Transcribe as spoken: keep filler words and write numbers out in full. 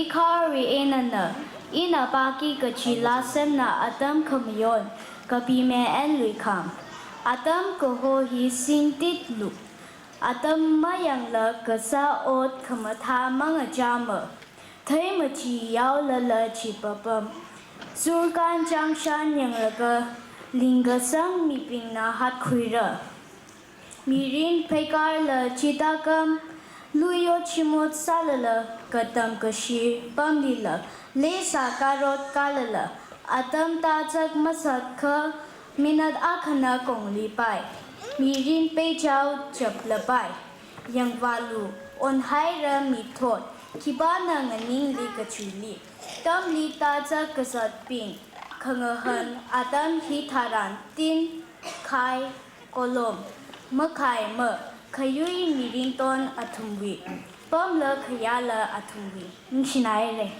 Kharwui einana, ina pāki kachi laa semna atam khamayon, kapi me en luikham. Atam kaho hi singtit lu. Atam mayangla kasā ot khamathā mangachama. Thei machi yaolala chi papam. Surkan changshan yanglaga, lingkasang mibingna hatkhuira. Mirin pheikarla chithākam, luyo chimot sālala, katam kashi pamlila, leisā karot kalala, atam tazak masātkha, minute akhana kongli pai. Mirin peichao chaplapai. Yangvalu, onhaira mithot, khipāna nganingli kachuli. Tamli tazak kazatbing, khangahān atam hi tharan tin, khai, kolom, makhai ma, khayui mirin ton athumwui, pamla khayāla athumwui. Ningshinaire.